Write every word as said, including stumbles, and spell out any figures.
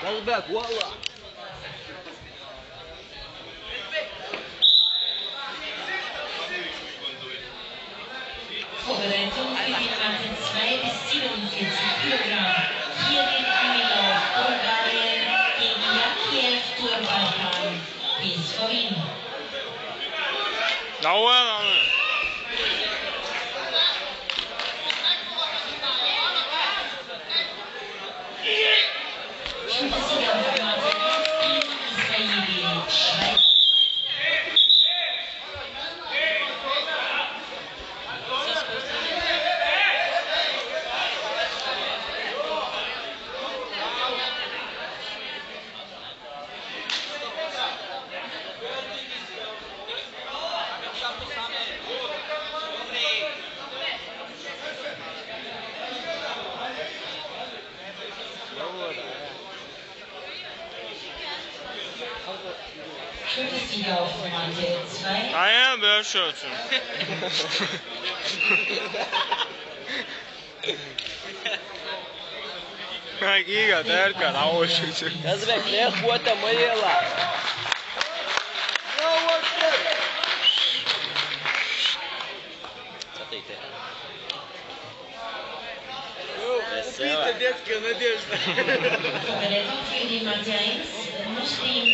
That's back, wallah. Vorbereitung für die Matte zwei bis siebenundvierzig Kilogramm. Hier wird angelaufen Bulgarien gegen Jakiev Turbapan. Bis vorhin. Fünfziger auf Matte zwei. Ah ja, Böschötchen. Hakikaten Erkan, avuç için. Yazık be, ne kuota mı yela? Satayte. Vesela. Убита детская надежда. Федерация Филима Джеймс, Муслим.